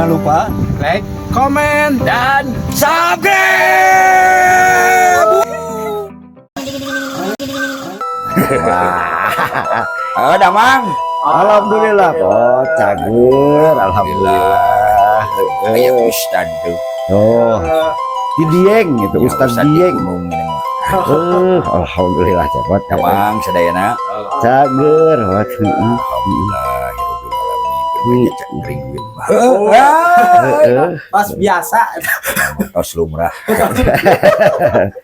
Jangan lupa Like, komen, dan subscribe. Wah. Oh, Damang. Alhamdulillah kok cager, alhamdulillah. Aya Ustad tuh. Oh, di Dieng gitu, Ya, Ustad Ustad di Dieng. gunung ini mah. Alhamdulillah cepat. Damang sadayana. Cager, wah, heeh. Alhamdulillah rabbil alamin. Banyak cek duit. Heeh. Pas biasa. Tos lumrah.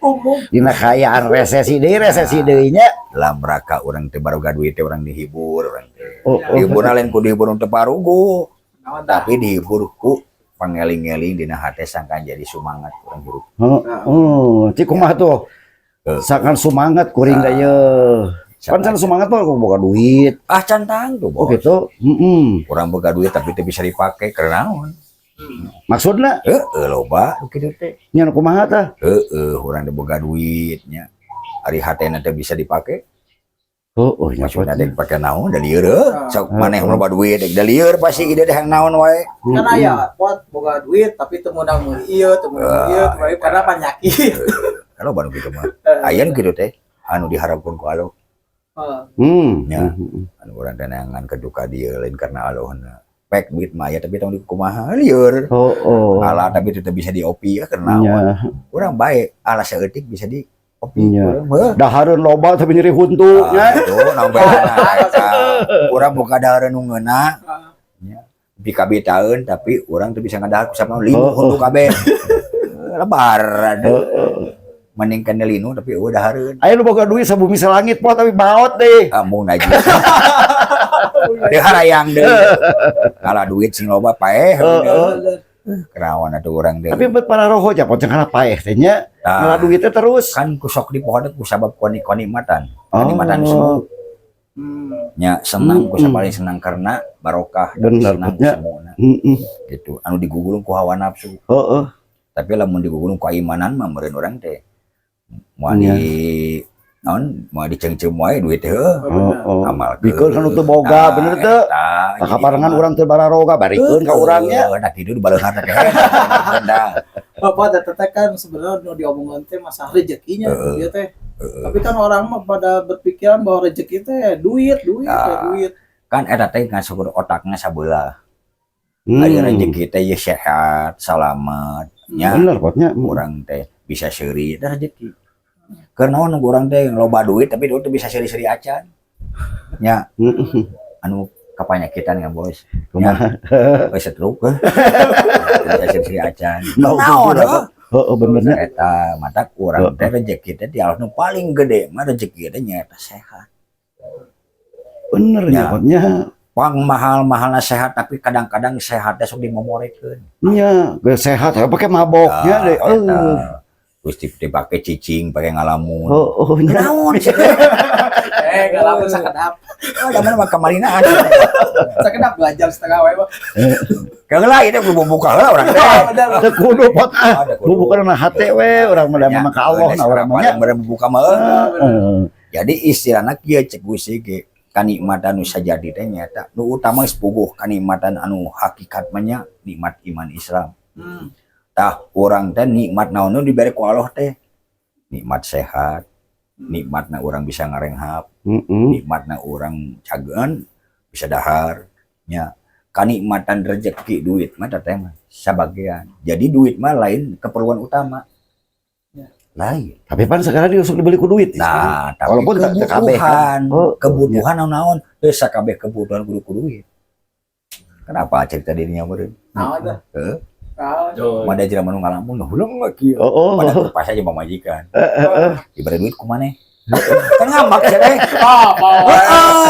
Umum. Dina kaayaan resesi deui, resesi deui nya. Dalam rangka urang teh baroga duit teh urang dihibur urang teh. Oh. Dihibur lain ku dihibur teu parugu, Naon tah? tapi dihibur ku pangeling-eling dina hate sangkan jadi sumangat urang hirup. Oh, cik kumaha tuh? Heuh. Sangkan sumangat kuring da ye. Kan can sumangat mah boga duit. Ah, can tangtu, Oh Bos. gitu. Heeh. Urang boga duit tapi teu bisa dipake karena naon? Maksudna Heeh, loba nu kitu teh. Nya nu kumaha tah? Heeh, urang teh boga duit nya. Ari hatena teh bisa dipake. Oh, nya. Maksudna teh dipake naon da lieur heuh. Sok maneh loba duit da lieur pasti ide teh naon wae. Kan aya pot boga duit tapi teu meunang meuli ieu, teu meunang meuli ieu, teu meunang karena penyakit. Kalau baru kitu mah. Aya nu kitu teh anu diharapkeun ku Allah. Heeh. Nya. Anu urang teh neangan keduka dieu lain karena Allahna. Pek duit mah aya tapi tong dikumaha lieur. Oh. Ala tapi tetep bisa diopi ya karena naon. Urang bae ala saeutik bisa diopi. Nya. Urang heuh. Dahareun loba tapi nyeri huntu nya. Ah, itu naon bedana eta. Urang boga dahareun nu ngeunah. Nya. Pikabitaeun tapi urang teu bisa ngadahar ku sabab linu huntu kabeh. Lebar. Mending kana linu tapi euweuh dahareun. Aya nu boga duit sabumi salangit poh tapi maot deh. Embung najis. Teu harayang deui. Kalah duit sing loba paeh. Heeh. Kerawan atuh urang teh. Tapi buat para roho nya pocong kana paeh teh nya. Tah, Ngalah duitnya terus. Kan ku sok dipoho ku sabab konikmatan. Kanikmatan semua. Nya senang ku paling senang karena barokah dan senang Bener, semua gitu. Anu digugulung ku hawa nafsu. Tapi lamun digugulung ku imanan mah meureun urang teh moal di naon, moal diceungceum wae duit teh heuh. Oh. Amal. Bikeun kan teu boga, bener teu? Tah, Kakaparengan urang teu bararoga, barikeun ka urang nya. Nah, kitu dibaleungan teh. Dah. Bapak eta teh kan sebenarnya nu diomongkeun teh masalah rezekinya ieu teh. Tapi kan orang mah pada berpikiran bahwa rezeki teh duit, duit, Nah. teh duit. Kan eta teh ngasukur otakna sabelah. Ari rezeki teh ye sehat, salamet, nya. Bener potnya. Urang teh bisa seuri eta rezeki. Keur naon urang teh loba duit tapi duit teh bisa seuri-seuri acan. Nya, anu kapanyakitan ya, Bos. Kumaha? Geus stroke heuh. Bisa seuri-seuri acan. Nah, Naon heuh? Heeh, benernya. Eta matak urang teh rezeki teh di Allah nu paling gede mah rezeki teh nyaeta sehat. Bener nya Ya. potnya. Pang mahal-mahalna sehat tapi kadang-kadang sehat teh sok dimomorekeun. Nya, geus sehat ya pakai maboknya deh. Ah, eta. Eh. Terus dipake cicing, pake ngalamun. Oh, nya. Naon sih? Eh, ngalamun sakedap. Oh, da mana mah kamarinaan. Sakedap 2,5 jam wae mah. Keula itu kudu buka heula urang teh. Oh, bener. Teu kudu pot ah. Oh, teu kudu. Bukan na hate we urang mah da mah ka Allah na urang mah nya. Paling buka mah. Heeh. Jadi istilahna kieu cek Gusti ge kanikmatan nu sajadi teh nyaeta nu utama geus puguh kanikmatan anu hakikat mah nya nikmat iman Islam. Tah, urang teh nikmat naon nu dibere ku Allah teh? Nikmat sehat, nikmatna urang bisa ngarenghap, nikmatna urang cageun bisa dahar nya. Kanikmatan rezeki duit mah teh mah sabagian. Jadi duit mah lain keperluan utama. Ya. Lain. Tapi pan sekarang dia dibeli ku duit. Nah, tapi Walaupun tak kabeh kan. kebutuhan, Oh, kebutuhan naon-naon, teu sakabeh kebutuhan kudu ku duit. Kenapa cerita dirinya meureun? Naon teh? Heuh. Naon? Mada jelema nu ngalamun huleng kieu. Oh. Pada pas aja pamajikan. Diberi duit ku maneh. Kan ngambak sih teh. Oh, oh.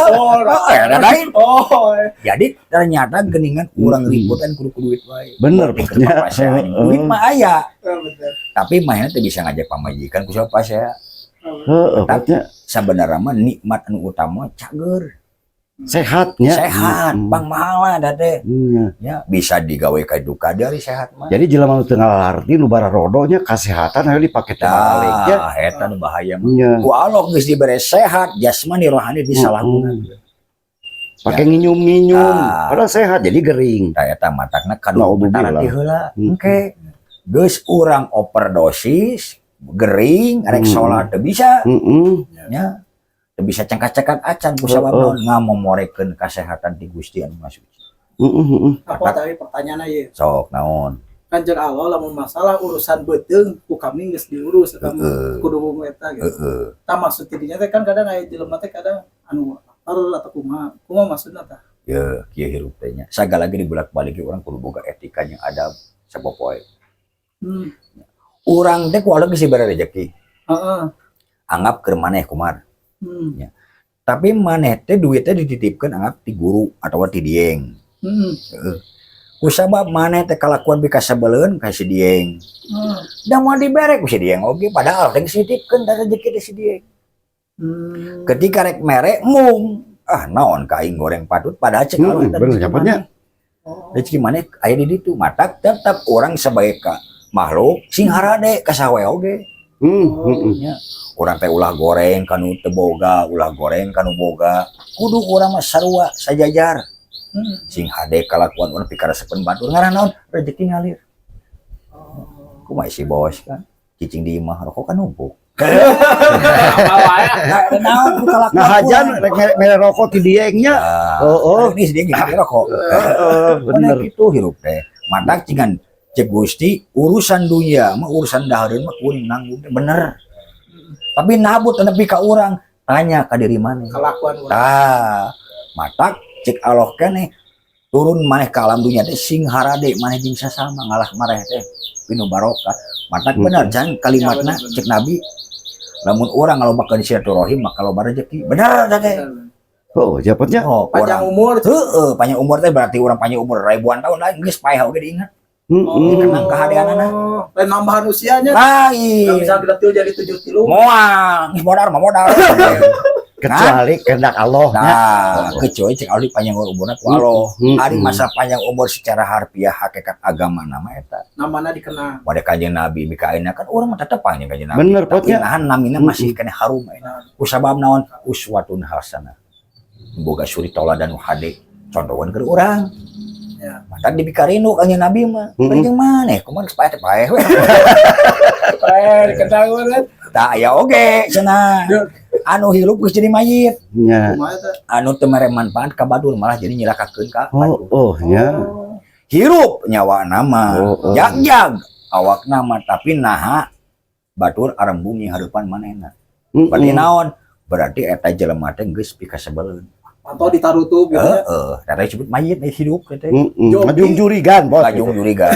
Oh, Oh, ya, ada lain. Oh. Jadi ternyata geningan urang ributan kudu ku duit wae. Bener, Di pokoknya. pasea. Duit mah aya, Bener. tapi mainnya teu bisa ngajak pamajikan ku siapa saya. Heeh, pokoknya Sebenarnya mah nikmat anu utama cager. Sehatnya. Sehat, pang mahal lah teh. Iya. Ya, bisa digawe ka duka dari sehat mah. Jadi jelema nu teu ngalarti nu bararodo nya kasehatan hayu dipake teh balik nya. Tah, eta nu bahaya mah. Nya. Ku Allah geus dibere sehat, jasmani rohani disalahguna. Pakai nginyum-nginyum. Ah. Padahal sehat jadi gering. Tah eta matakna kadu Naudzubillah. ti heula. Engke geus urang overdosis, gering, rek salat teu bisa nya. Teu bisa cengkat-cengkat acan ku sabab naon ngamomorekeun kasehatan ti Gusti anu Maha Suci. Heeh, heeh. Apa tapi pertanyaannya ya? Sok naon? Kan jeung Allah lamun masalah urusan beuteung ku kami geus diurus eta mah kudu eta gitu. Tah maksud tidinya teh kan kadang aya jelema teh kadang anu lapar atau kumaha. Kumaha maksudna tah? Ya, kieu hirup teh nya. Sagala ge dibulak-balik urang kudu boga etika yang ada sapopoe. Urang teh ku Allah geus dibere rezeki. Anggap keur maneh kumar. Tapi maneh teh duitnya dititipkeun anggap ti guru atau ti dieng. Ku sabab maneh teh kalakuan pikasebeleun ka si dieng. Da moal dibere ku si dieng oge padahal teh geus dititipkeun da rezeki teh si dieng. Ketika rek mere mung ah naon ka aing goreng patut padahal cek Allah eta Bener rezeki nyapatnya. maneh. Rezeki maneh aya di ditu matak tetap orang sebagai ka makhluk sing harade ka saha we oge. Heeh. Nya. Urang teh ulah goreng kanu teu boga, ulah goreng kanu boga. Kudu urang mah sarua sajajar. Sing hade kalakuan urang pikaresepeun batur ngaran naon rezeki ngalir. Kumaha si bos kan cicing di imah rokok kan numpuk. Apa wae. Nah, naon ku kalakuan Nah hajan urang. rek mere rokok ti diengnya. Ah, Oh. ini si dia gitu rokok. Heeh, Bener bener. itu hirup teh. Matak cingan cek Gusti urusan dunia mah urusan dahareun mah kuring nanggung teh bener. Tapi nabut nepi ka urang tanya ka diri maneh. Kelakuan urang. Tah, matak cek Allah keneh turun maneh ka alam dunia teh sing harade maneh jeung sasama ngalah mareh teh pinu barokah. Matak bener jangan kalimatna Ya, bener, bener. cek Nabi lamun urang ngalobakeun silaturahim maka loba rezeki. Bener teh. Bener. Oh, japatnya. Oh, Panjang urang umur. heeh, panjang umur teh berarti urang panjang umur ribuan tahun lain geus paeh oge diingat. Dikenang kahadeanana. Lain nambahan usianya. Kalau Lain. misalnya kita tilu jadi 73. Moal, geus modal mah modal. Kecuali kehendak Allah nya. Nah, kecuali cek Allah panjang umurna ku Allah. Ari masa panjang umur secara harfiah hakikat agama nama eta. Namanya dikenang. Pada Kanjeng Nabi mikaina kan urang mah tetep panjang Kanjeng Nabi. Bener Tapi potnya. nahan namina masih keneh harum ayeuna. Ku sabab naon? Uswatun hasanah. Boga suri tauladan nu hade contohan keur urang. Ya. Matak dipikarinu Kanjeng Nabi mah. Jeung maneh kumaha geus paeh teh paeh we. Eh, dikenang kan. Tah aya oge cenah. Anu hirup geus jadi mayit. Nya. Kumaha teh? Anu teu mere manfaat ka batur malah jadi nyilakakeun ka Oh, batur. oh nya. Hirup nyawa nama, Oh. jag-jag awak nama tapi naha batur arembung yang hareupan manehna. Berarti naon? Berarti eta jelema teh geus pikasebeleun. Atau ditarutup gitu ya. Heeh, eta disebut mayit mayit hidup teh. Joki. Ngajung jurigan, bos. Kajung juriga.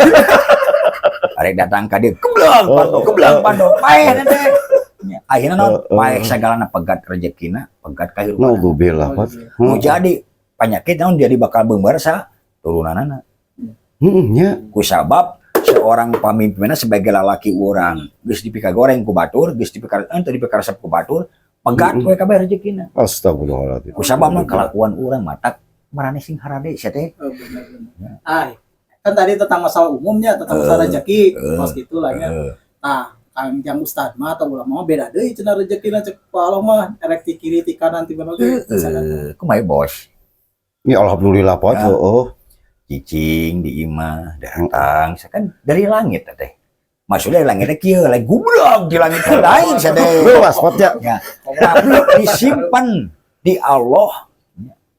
Arek datang ka dieu, kebleng pando, kebleng pando, paeh teh. Nya, akhirna naon? Paeh sagalana pegat rezekina, pegat kahirupan. Naudzubillah, bos. Nu jadi penyakit naon jadi bakal beungbar sa turunanana. Heeh, nya. Ku sabab seorang pemimpinna sebagai lalaki urang geus dipika goreng ku batur, geus dipika henteu dipika resep ku batur, pegat we kabeh rezekina. Astagfirullahaladzim. Ku sabab mah kelakuan urang matak marane sing harade sia teh. Oh, benar, benar. Ah, kan tadi tentang masalah umumnya, tentang masalah rezeki, pas gitu lah ya. Nah, Kang Jang Ustad mah atau ulama mah beda deui cenah rezekina cek ku Allah mah erek ti kiri ti kanan ti mana ge. Heeh, kumaha bos? Ya alhamdulillah, Pak. Ya. Oh. Cicing di imah datang, saya kan dari langit teh. Maksudnya dari langitnya kieu, lain goblok di langit teh lain sia teh. Luas, Pak ya. Ya, tapi disimpan di Allah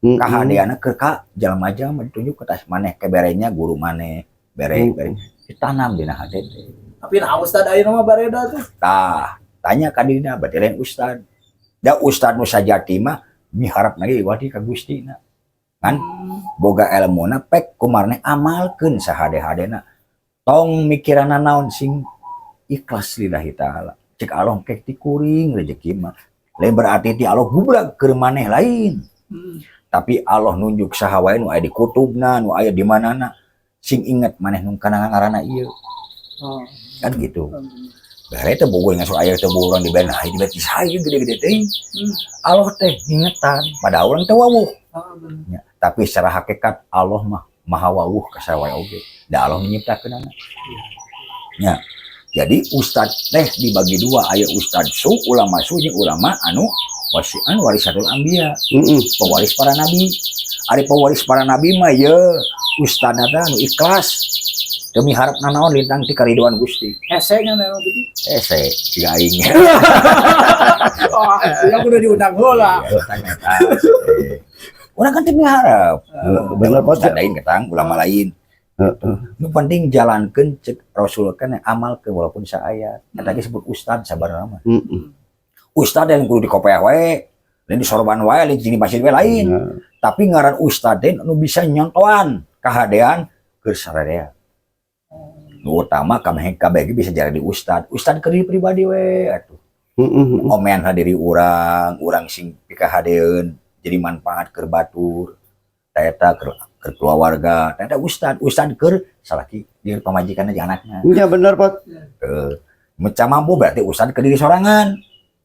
kahadeana keur ka jalma-jalma ditunjuk ke tas maneh ke berenya guru maneh bere bere ditanam dina hate teh. Tapi nah Ustad ayeuna mah bareda tuh. Tah, tanya ka dirina berarti lain ustad. Da ustad nu sajati mah miharap lagi wadi ka Gustina. Kan boga elmuna pek kumarne amalkeun sahade-hadena. Tong mikirana naon sing ikhlas lillahi taala. Cek Allah kek ti kuring rezeki mah. Lain berarti ti Allah gublag keur maneh lain. Tapi Allah nunjuk saha wae nu aya di kutubna, nu aya di manana. Sing inget maneh nu kana ngaranna ieu. Oh. Kan gitu. Bare teh bogo ngasuh aya teh bogo urang dibere nah dibere saya gede-gede teh. Allah teh ngingetan pada urang teh wawuh. Oh, bener. Ya, tapi secara hakikat Allah mah maha wawuh ka saha wae oge. Da Allah nyiptakeunana. Ya. Jadi ustad teh dibagi dua, aya ustad su, ulama su jeung ulama anu wasian warisatul anbiya, pewaris para nabi. Ari pewaris para nabi mah ye ustadna teh nu ikhlas demi harap nanaon lintang ti karidoan Gusti. Hese nya memang gitu. Hese siga aing. Oh, yang udah diundang heula. Urang kan teu miharep. Bener, Pak. Ustad lain ketang, ulama lain. Nu penting jalankeun cek Rasul kan amalkeun walaupun saayat. Eta ge sebut ustad sabarna mah. Ustad yang kudu dikopeah wae, lain disorban wae, lain di masjid wae lain. Tapi ngaran ustad teh nu bisa nyontoan kahadean keur sarerea. Nu utama kabeh kabeh ge bisa jadi ustad. Ustad keur diri pribadi we atuh. Omean diri urang, urang sing pikahadeun jadi manfaat keur batur. Eta keur keluarga, eta ustad, ustad keur salaki diri pamajikan aja anaknya. Iya bener, Pak. Meca mampu berarti ustad ke diri sorangan.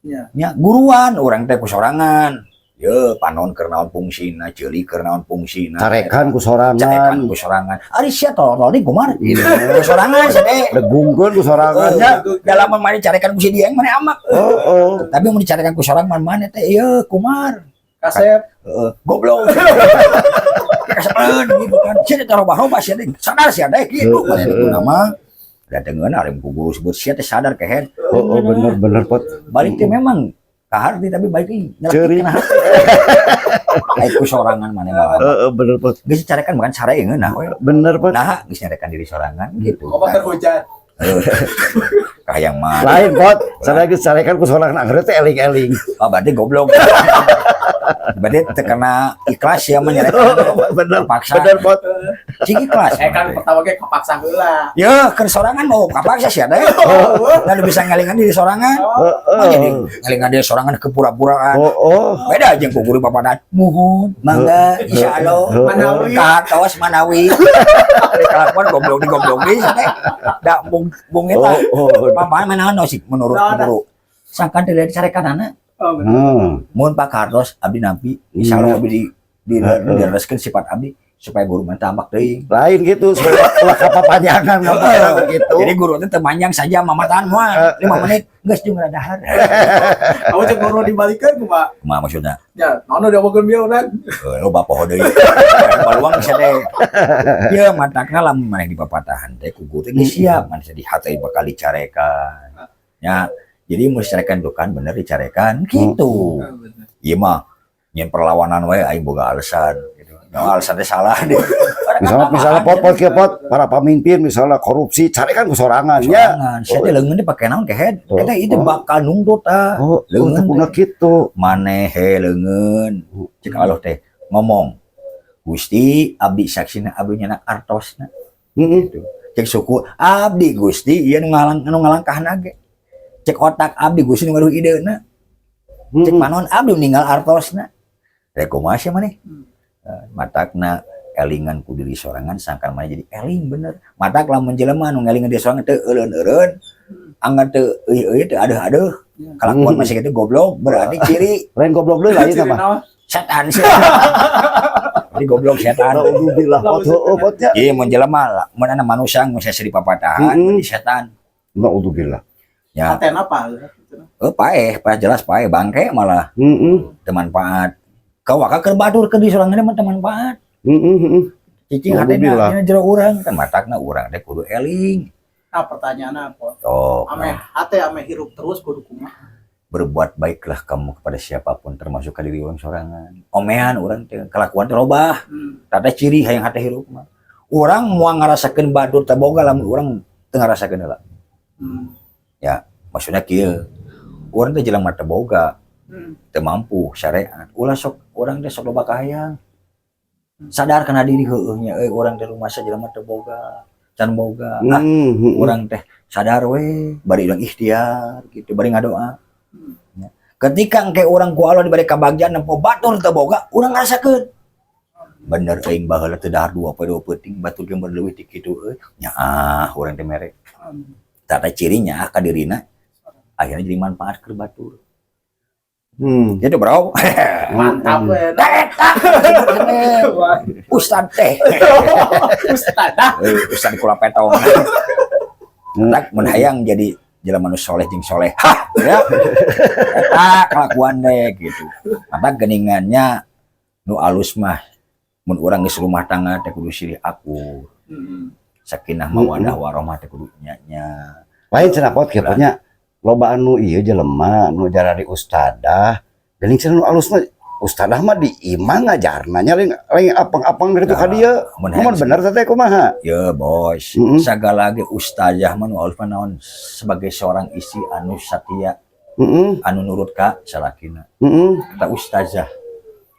Iya. Nya guruan urang teh ku sorangan. Ye, panon keur naon fungsina, ceuli keur naon fungsina. Carekan ku sorangan. Carekan ku sorangan. Ari sia tolol di kumaha? Gitu. Ku sorangan sia teh. Legungkeun ku sorangan nya. Dalam mana carekan ku si dia mana amak. Oh. Tapi mun dicarekan ku sorangan mana teh ieu kumar. Kasep. Heeh, goblok. Kasepeun gitu kan. Sia teh robah-robah sia teh sadar sia teh gitu. Mana itu nama. Datengeun ari ku guru sebut sia teh sadar kehed. Oh, bener bener, Pak. Balik teh memang kaharti tapi balik teh nyelekit Ceuri. Kana hati. Ai ku sorangan mana mah. Heeh, bener, Pak. Geus carekan bukan sare ngeunah we. Bener, Pak. Nah, geus nyarekan diri sorangan gitu. Kok keur hujan. Kahayang mah. Lain, Pot. Saya geus carekan ku sorangan angger teh eling-eling. Oh, berarti goblok. Berarti terkena ikhlas ya menyarekan. Bener. Terpaksa. Bener, Pot. Cing ikhlas. Eh kan pertama ge kepaksa heula. Ya, keur sorangan mau kapaksa sih ada. Dan bisa ngalingan diri sorangan. Heeh. Oh, jadi ngalingan diri sorangan kepura-puraan. Oh. Beda jeung ku guru papadan. Muhun, mangga, insyaallah. Manawi. Katos manawi. Ari kelakuan goblok di goblok di teh. Da bung bung eta. Oh. Papan mana sih menurut Nah, nah. guru. Sangkan tidak dicarekan anak. Oh, bener. Mun Pak Kartos abdi nampi, insyaallah abdi di direskeun sifat abdi supaya guru mah tambak deui. Lain gitu supaya ulah kapapanjangan ngomong gitu. Jadi guru teh teu manjang saja mamatan moal 5 menit geus jeung dahar. Kamu cek guru dibalikeun kumaha? Kumaha maksudna? Ya, naon diomongkeun bieu urang. Eh, loba poho deui. Baluang bisa teh. Ya matakna lamun maneh di papatahan teh ku guru teh geus siap maneh di hate bakal dicarekan. Ya, jadi mun dicarekan tuh kan bener dicarekan gitu. Ieu mah nyen perlawanan wae aing boga alasan gitu. Nah, alasan teh salah deh. Misalnya misalnya pot pot kieu, pot para pemimpin misalnya korupsi carekan ku sorangan nya. Sorangan. Sia teh leungeun teh pake naon kehed. Oh. Eta itu bakal nungtut ah. Oh, Leungeun oh, teh. gitu. Maneh he leungeun. Cek Allah teh ngomong. Gusti abdi saksina abdi nyanak artosna. Heeh. Gitu. Cek suku abdi Gusti ieu nu ngalang nu ngalangkahna ge. Cek otak abdi Gusti nu ngaduh ideuna. Cek panon abdi ninggal artosna. Rek kumaha sia maneh? Matakna elingan ku diri sorangan sangkan maneh jadi eling bener. Matak lamun jelema nu ngelingan diri sorangan teu euleun-eureun, anggar teu euy-euy teu adeuh-adeuh. Kelakuan masih gitu goblok berarti ciri Lain goblok deui lain Ciri apa? naon? Setan sih. Jadi goblok setan. Alhamdulillah pot heueuh potnya. Iya mun jelema lah, mun ana manusia mun saya papatahan berarti setan. Naudzubillah. Ya, Aten apa? eh paeh, paeh jelas paeh bangke malah Heeh. teu manfaat. Kau waka keur batur keur di sorangan mah teu manfaat. Heeh heeh. Cicing hatena Alhamdulillah. dina jero urang kan matakna urang teh kudu eling. Nah, pertanyaannya apa? Oh, Ameh hate ameh hirup terus kudu kumaha? Berbuat baiklah kamu kepada siapapun termasuk ke diri orang sorangan. Omean urang teh kelakuan teh robah. Tata ciri hayang hate hirup mah. Urang moal ngarasakeun batur teh boga lamun urang teu ngarasakeun heula. Maksudnya kieu. Urang teh jelema teu boga, teu mampu syariat. Ulah sok urang teh sok loba kahayang. Sadar kana diri heueuh nya euy urang teh rumasa jelema teu boga, can boga. Ah, urang teh sadar we, bari urang ikhtiar gitu, bari ngadoa. Ya. Ketika engke urang ku Allah diberi kabagjaan nempo batur teu boga, urang ngarasakeun. Bener aing baheula teu dahar dua poe dua peuting batur ge leuwih ti kitu euy. Nyaah urang teh mere. Tata cirinya ka dirina akhirnya jadi manfaat ke batur. Gitu, bro. Mantap we. Eta Ustad teh. Ustad dah. Eh, Ustad kula petong. Tak mun hayang jadi jelema nu soleh jeung soleh. Hah, ya. Eta kelakuan deh gitu. Maka geningannya nu alus mah Mun urang geus rumah tangga teh kudu silih akur. Sakinah, mawadah, warahmah teh kudu nya nya. Lain cenah, Pot, kieu nya, loba anu ieu jelema nu jarari ustadah geuning cenah nu alus mah ustadah mah di imah ngajarna nya lain lain apang-apang dari itu ka dieu. Mun Mun bener teh kumaha? Ya, bos, sagala ge ustazah mah nu alus mah naon, sebagai seorang istri anu satia, anu nurut ka salakina. Kita ustazah.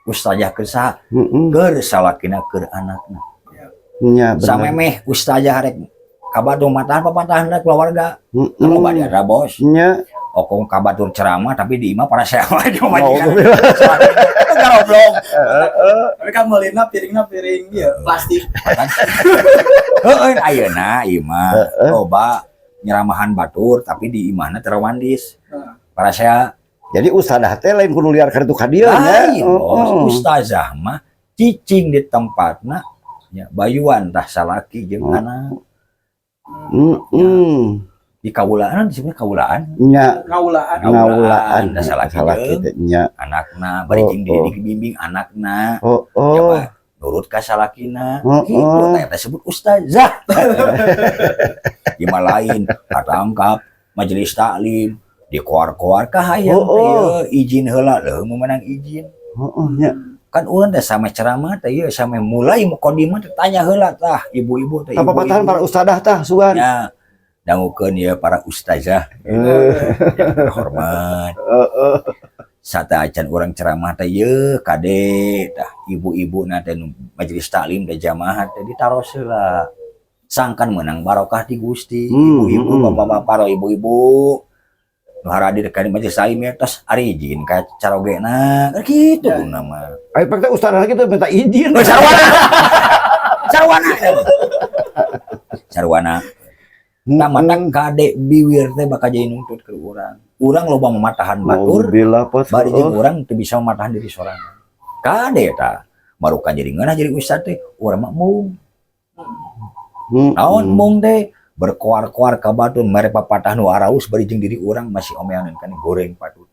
Ustazah keur saha? Keur salakina, keur anakna. Nya bener. Samemeh ustazah rek ka batur matahan papatahan keluarga. Loba di ada, bos. Okong ka batur ceramah, tapi di imah para saya aja majikan. Naudzubillah. Goblok. Tapi kan meulina piringna piring ieu plastik. Heeh, ayeuna ieu mah loba nyeramahan batur, tapi di imahna terawandis. Para saya. Jadi ustadah teh lain kudu liar ka ditu ka dieu nya. Lain, bos. Ustazah mah cicing di tempatna nya, bayuan tah salaki jeung anak. Di kaulaan, disebutnya kaulaan. Nya. Ngaulaan. Ngaulaan. Tah salaki salaki jeung teh nya. Anakna bari jeung dididik, bimbing anakna. Ya, Pak, nurut ka salakina. Gitu teh disebut ustazah. Di mah lain katangkap majelis taklim dikoar-koar ka hayang teh ieu, izin heula leuh meunang izin. Oh, nya. Kan urang teh sama ceramah teh ieu, sama mulai mukadimah teh tanya heula tah ibu-ibu teh. Apa patahan para ustadah tah sugan. Ya, dangukeun ya para ustazah yang terhormat. Sateuacan urang ceramah teh ye kade tah ibu-ibu na teh nu majelis taklim teh, jamaah teh ditaros heula, sangkan menang barokah ti Gusti. Ibu-ibu, bapak-bapak, ro ibu-ibu nu haradir ka di majelis taklim ya tos ari izin ka carogena kan kitu nama. Ayo pak teh ustadah gitu minta izin. Oh, sarwana. Sarwana. Sarwana. Nah, mata kade biwir teh bakal jadi nuntut ke urang. Urang loba mematahan batur, Nauzubillah, Pot. Bari jeung urang teu bisa mematahan diri sorangan. Kade ta marukan jadi ngeunah jadi ustad teh, urang mah mung. Naon mung teh berkoar-koar ka batur mere papatah nu araus, bari jeung diri urang masih omean kan goreng patut.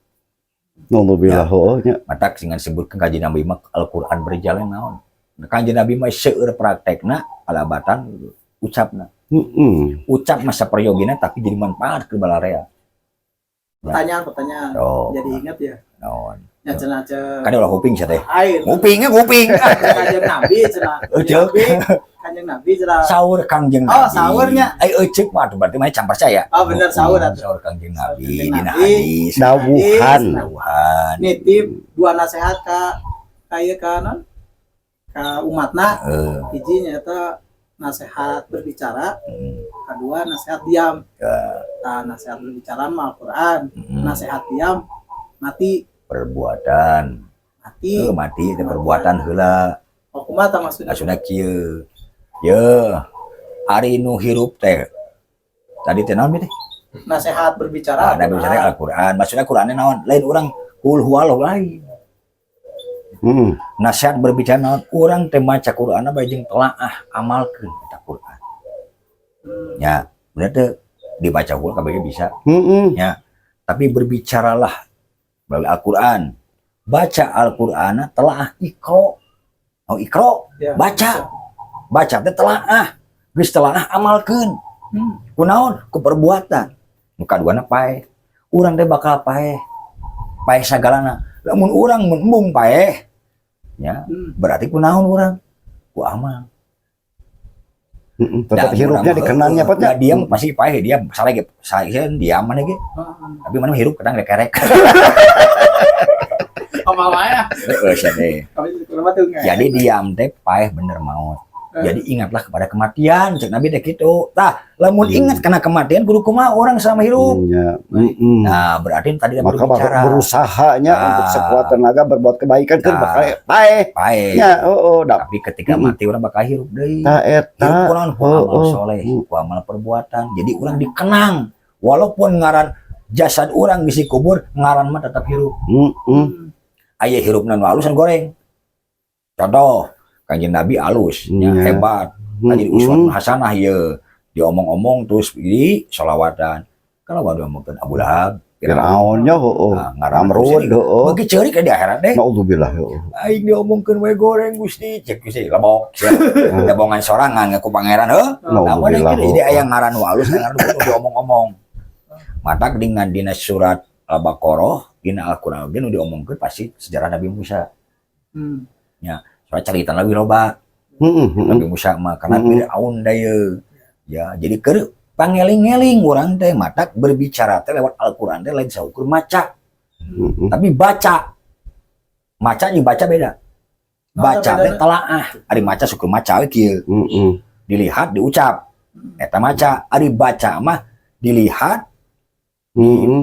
Nauzubillah, oh nya. Matak singan sebutkeun Kanjeng Nabi mah Al-Qur'an berjalan naon. Kanjeng Nabi mah seueur praktekna alabatan ucapna. Ucap masa peryogina, tapi jadi manfaat ke balarea. Pertanyaan, pertanyaan. Oh, Jadi ingat ya. Naon? Ya cenah ce. Kan ulah kuping sia teh. Air. Ngupingnya nguping. Kanjeng Nabi cenah. Eceuk. Nabi, Kanjeng Nabi cenah. Saur Kangjeng Oh, Nabi. saurnya. Eh, eceuk mah tuh berarti mah can percaya. Oh, bener, saur atuh. Saur Kangjeng Nabi Kanjeng dina Nabi. hadis. Dawuhan. Dawuhan. Nitip dua nasihat ka kaya ka non ka umatna. Hiji nyata nasihat berbicara, kedua nasihat diam. Nah, nasihat berbicara mah Al-Quran, nasihat diam mati. Perbuatan. Mati. Mati teh perbuatan heula. Oh, kumaha tah maksudnya? Maksudna kieu. Ye, ari nu hirup teh. Tadi teh naon teh? Nasihat berbicara. Ah, nabi bicara Al-Qur'an. Maksudnya Qur'annya naon? Lain urang kul huwallahu lain. Nasihat berbicara naon? Urang teh maca Qur'an bae jeung telaah amalkeun eta Qur'an. Ya, bener teh dibaca heula kabeh bisa. Ya. Tapi berbicaralah melalui Al-Qur'an. Baca Al-Qur'an, telaah, iqra. Oh, iqra, baca. Baca teh telaah. Geus telaah, amalkeun. Kunaon? Ku perbuatan. Nu kaduana paeh. Urang teh bakal paeh. Paeh sagalana. Lamun urang mun embung paeh, ya, berarti kunaon urang? Ku amal. Tetap Da, hirupnya urang, dikenangnya heueuh, Pot nya. da diam pasti paeh, diam salah ge, saya diam mana ge. Tapi mana hirup kadang rek-rek. Amal wae. Heeh, sia teh. Tapi kenapa tuh enggak? Jadi diam teh paeh bener maut. Jadi ingatlah kepada kematian, cek Nabi teh kitu. Tah, lamun ingat karena kematian kudu kumaha orang sama hirup? Iya. Nah, berarti tadi Maka berbicara. Berusahanya untuk sekuat tenaga berbuat kebaikan kan bakal paeh. Paeh. Ya, oh, dap. Tapi ketika mati orang bakal hirup deui. Ta eta. Hirup kunaon? Ku amal soleh, ku amal perbuatan. Jadi orang dikenang. Walaupun ngaran jasad orang geus dikubur, ngaran mah tetap hirup. Aya hirupna nu alus, anu goreng. Contoh, Kanjeng Nabi alus, nya, hebat. Kan jadi uswatun hasanah ye. Diomong-omong terus di sholawatan. Kalau diomongkeun Abu Lahab, Firaun nya, heueuh. Nah, ngaran Namrud, heueuh. Bagi ceurik di akhirat deh. Naudzubillah, heueuh. Aing diomongkeun we goreng, Gusti, cek Gusti lebok. Lebongan sorangan ngaku pangeran heuh. Nah, Naudzubillah. jadi aya ngaran nu alus, ngaran nu diomong-omong. Matak dengan dina surat Al-Baqarah, dina Al-Qur'an oge nu diomongkeun pasti sejarah Nabi Musa. Soalnya cerita lebih loba Heeh, heeh. Nabi Musa mah karena Firaun daya. Ya, jadi keur pangeling-eling urang teh, matak berbicara teh lewat Al-Qur'an teh lain saukur maca, tapi baca. Maca jeung baca beda. Baca teh bedana? Telaah. Ari maca syukur maca we kieu. Dilihat, diucap. Eta maca. Ari baca mah dilihat,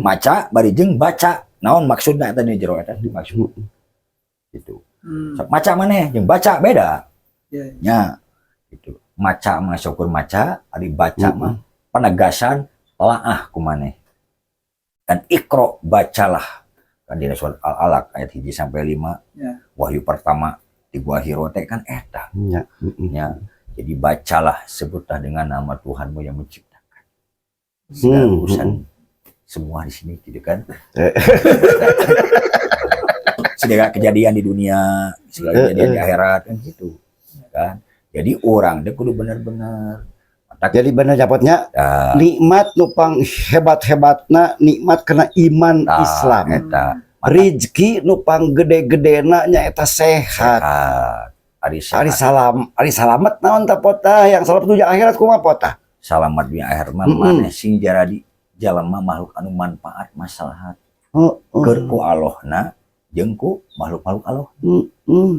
maca bari jeung baca. Naon maksudna eta di jero eta dimaksud. Gitu. Sok maca maneh jeung baca beda. Iya. Nya. Gitu. Maca mah syukur maca, ari baca mah penegasan telaah ku maneh. Dan iqra, bacalah. Kan di surat Al-Alaq ayat 1 sampai 5. Wahyu pertama di Gua Hiro teh kan eta. Nya, heeh. Ya. Jadi bacalah, sebutlah dengan nama Tuhanmu yang menciptakan segala urusan semua di sini gitu kan. Segala kejadian di dunia, segala kejadian di akhirat kan gitu. Kan. Jadi orang teh kudu benar-benar. Matak Jadi bener dapatnya nikmat nu pang hebat-hebatna nikmat kena iman Islam. Eta. Rizki nu pang gede-gedena nyaeta sehat. Sehat. Ari Ari sehat. Salam, ari salamet naon ta, Pota? Yang salamet dunya akhirat kumaha, Pota? Salamat dunia akhirat mah maneh sing jaradi jalma makhluk anu manfaat maslahat keur ku Allahna jeung ku makhluk-makhluk Allah.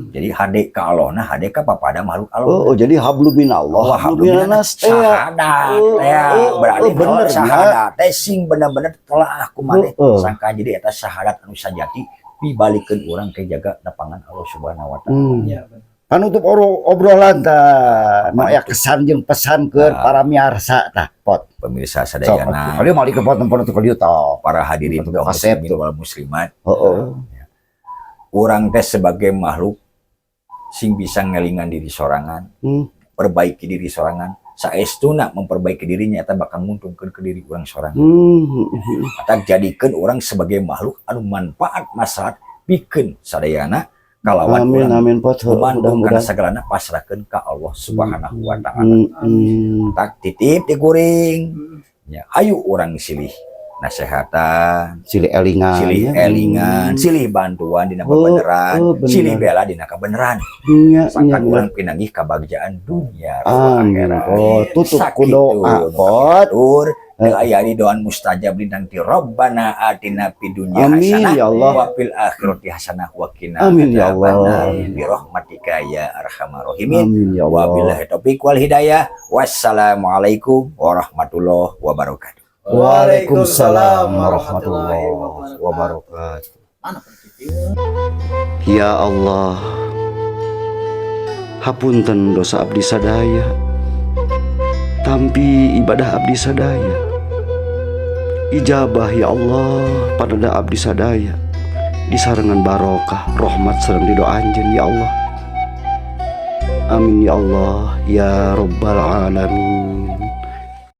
Jadi hade ka Allahna, hade ka papada makhluk Allah. Oh, jadi hablum minallah, Wah, hablum minannas teh. Syahadat ya, berarti oh, bener, syahadat teh sing bener-bener telah aku maneh sangka jadi eta syahadat anu sajati pibalikeun urang ke jaga lapangan Allah Subhanahu wa Taala. Iya, bener. Panutup obrolan tah, nu aya kesan jeung pesan ke para miarsa tah, Pot. Pemirsa Sok, sadayana, atuh. Kali mau ke pot penutup ka dieu tah. Para hadirin Penutup kaum kasep muslimin tuh. Wal muslimat, urang teh sebagai makhluk sing bisa ngelingan diri sorangan, perbaiki diri sorangan, saestuna memperbaiki dirinya eta bakal nguntungkeun ke diri urang sorangan. Maka jadikeun urang sebagai makhluk anu manfaat maslahat pikeun sadayana kalawan Amin, urang amin, Pot. Heuh, gumantung kana mudah-mudahan. Sagalana pasrahkeun ka Allah Subhanahu wa Taala. Tak titip di kuring. Ya, ayo urang silih nasehatan, Silih elingan. Silih ya. elingan, silih bantuan dina kebenaran, silih bela dina kebenaran. Nya, Sangkan urang pinanggih kabagjaan dunia Amin, akhirat. Pot. Tutup ku Sakitu doa, nu Pot. kapihatur. Teu aya di doan mustajab lintang ti Rabbana atina fid dunya Amin, hasanah ya Allah. wa fil akhirati hasanah wa qina Amin, ya Allah. adzabannar. Bi rahmatika ya arhamar rahimin. Amin ya Allah. Wabillahi taufiq wal hidayah. Wassalamualaikum warahmatullahi wabarakatuh. Waalaikumsalam warahmatullahi wabarakatuh. Mana penutupnya? Ya Allah, hapunten dosa abdi sadaya. Tampi ibadah abdi sadaya. Ijabah ya Allah pada abdi sadaya. Disarengan barokah, rahmat sareng ridho anjeun ya Allah. Amin ya Allah ya Rabbal alamin.